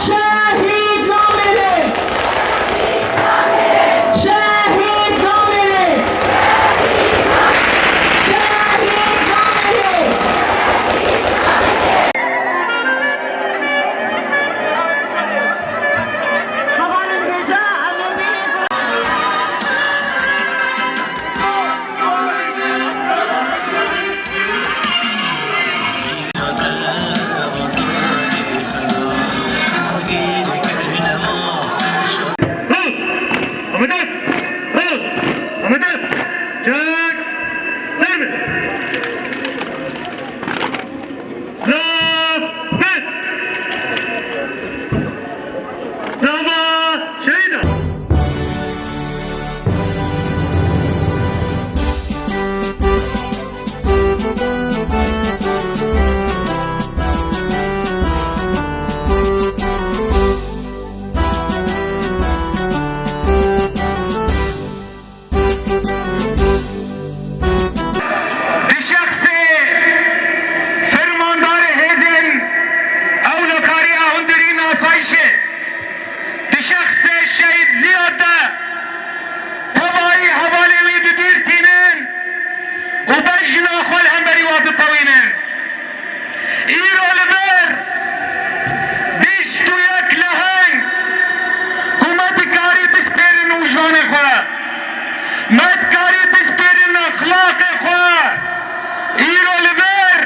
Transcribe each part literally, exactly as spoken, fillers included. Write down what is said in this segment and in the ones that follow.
Şehîd namêre! Şehîd namêre! Şehîd namêre! Hevalên hêja, em ê bînî Rost! Amede! Rost! Amede! Çek! Ser be! Silav! Be! Slava şehîdan! Di şexsê fermandarê hêzên ewlekarî a hundirîn asayişê, di şexsê Şehîd Ziyad de tevayî hevalê wî bi bîr tînin û bejna xwe li hemberî wan ditewînin. Îro li vir bîst û yek leheng ku me dikarî bispêrin wijdanê xwe, me dikarî bispêrin exlaqê xwe. Îro li vir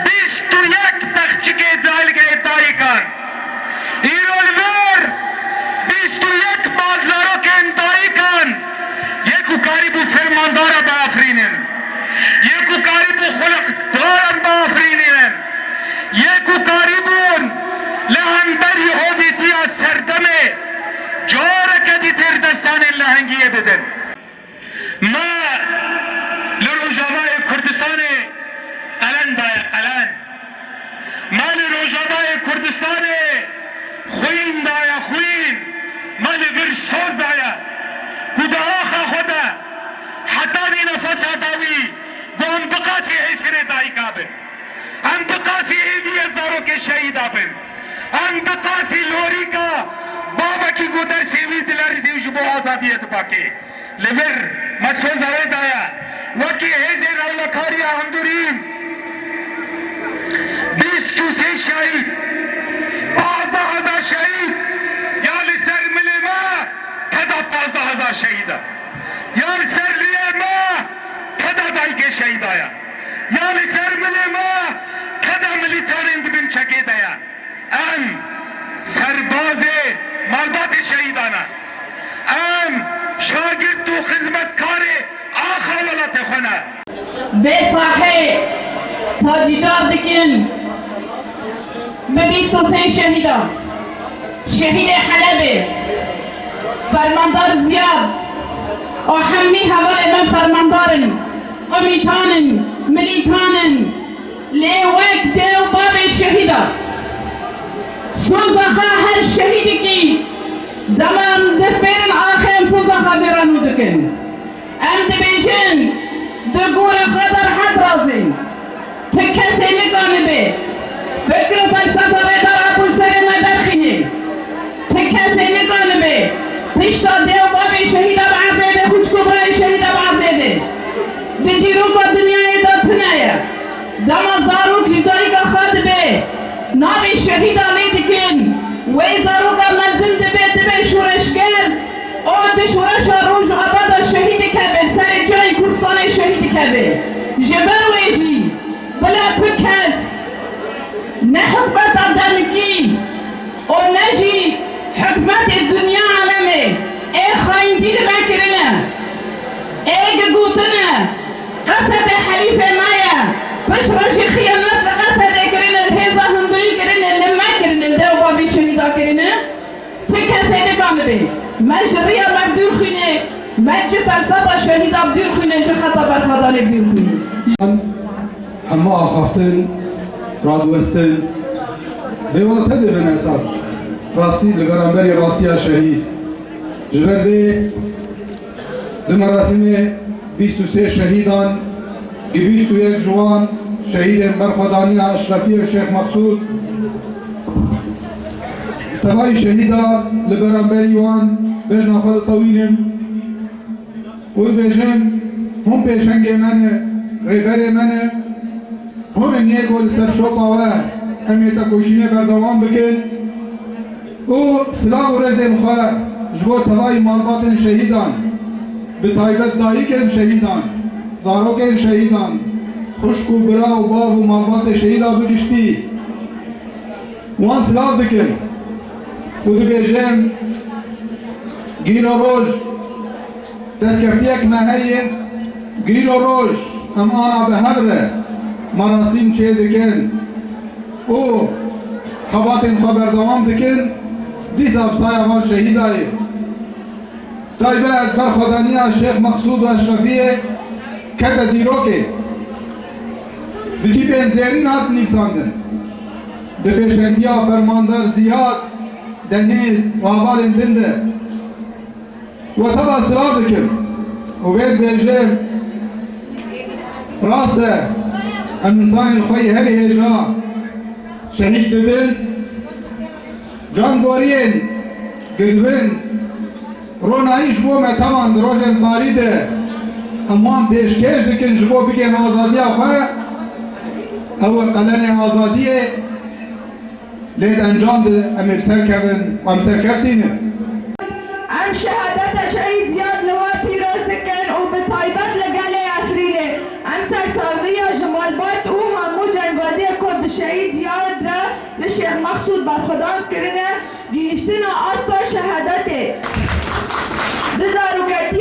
bîst û yek bexçikê dayikê dayikan. Îro li vir bîst û yek bal zarokên dayikan yê ku karîbû fermandara biafirînin, yê ku karîbû xulqdaran biafirînin, yê ku karîbûn li hemberî hovîtiya serdemê careke dî têr destanên lehengiyê bidin. Me li Rojavayê Kurdistanê qelen daye qelen. Me li Rojavayê Kurdistanê xwîn daye xwîn. Me li vir soz daye ku di axa xwe de heta vî nefesa dawî ku em bi qasî hêsirê dayika bin. Em bi qasî hêviyê zarokê şehîda bin. Em bi qasî lorîka bavekî ku dersê wî dilerizê û ji bo azadiyê dipaqê. Li vir me soza wê daye. Wekî hêzên ewlekariya hundirîn bîst û sê şehîd, pazdeh hezar şehîd ya li ser milê me keda pazdeh hezar şehîd e. Ya li ser riyê me keda dayikê şehîda ye. Ya li ser milê me keda milîtanên di bin çekê de ye. Em serbazê malbatê şehîdan e. Em şagirt û xizmetkarê axa welatê xwe ne. Vê saheyê tacîdar dikin bi bîst û sê şehîdan. Şehîdê Helebê, Fermandar Ziyad û hemî hevalê me fermandar in, komîtan in, milîtan in. Lê wek dê û bavê şehîda, soza xwe her şehîdekî dema em dest pêrin axê em soza xwe vê re nû dikin. Em dibêjin, di gora xwe de rehet razîn. Ti kesê nikanibe Fikr û felsefa Rêber Apo ji serê me derxîne. Ti kesê nikanibe pişta dê û bavê şehîda bi erdê de, xwişk û birayê şehîda bi erdê de. Di dîroka dinyayê de tune ye. Dema zarok ji dayika xwe dibe, navê şehîda lê dikin. Wê zaroka mezin dibe, dibe şoreşger. Û di şoreşa Rojava de şehîd dikeve, serê çiyayê Kurdistanê şehîd dikeve. Ji ber wê jî bila tu kes ne hikûmeta demikî û ne jî hikûmetê dinya alemê ê xayîntî li me kirine, ê gigotine, Qesedê helîfê me ye. Pişt re jî xiyanet li Qesedê kirine, li hêza hundirî kirine, li me kirine, li dê û bavê şehîda kirine. Ti kesê nikanibe me ji riya me bi dûr xwîne, me ji felsefa şehîda bi dûr xwîne, ji xeta berxwedanê bi dûr xwîne. Hema axaftin, radiwestin, bêwate dibin esas. Rastî li beramberî rastiya şehîd. Ji ber vê di merasîmê bîst û sê şehîdan, bîst û yek ji wan şehîdên berxwedaniya Eşrefiyê û Şêx Meqsûd, tevayî şehîda li beramberî wan bejna xwe ditewînim û dibêjin, hûn pêşengê me ne, rêberê me ne, hûn in yê ku li ser şopa we em ê tekoşînê berdewam bikin. Û silav û rêzên xwe ji bo tevayî malbatên şehîdan, bi taybet dayikên şehîdan, zarokên şehîdan, xwişk û bira û bav û malbatê şehîda bi giştî, wan silav dikim û dibêjim, gîro roj, destkeftiyek me heye, gîro roj em ana bi hev re merasîm çêdikin û xebatên xwe berdewam dikin, dîsa bi saya van şehîda ye. Taybet berxwedaniya Şêx Meqsûd û Eşrefiyê kete dîrokê. Bi tîpên zêrîn hat nivîsandin. Bi pêşengiya fermander Ziyad, Denîz û hevalên din de. We teva silav dikim û vê dibêjim, rast e, em însanên xwe yê herî hêja şehîd dibin. Cangoriyên giribin, ronahî ji bo me tevan di rojên tarî de em wan pêşkêş dikin ji bo bigihên azadiya xwe. Ew e qelenê azadiyê. Lê di encam de em ê bi ser kevin û em serkeftî ne. Em şehadeta Şehîd Ziyad li we pîroz dikin û bi taybet li gelê Efrînê. Em sersaxî ya ji malbat û hemû cengaziyê ku bi Şehîd Ziyad re li Şêx Meqsûd berxwedan kirine, gihîştina asta şehadetê. Di zarokek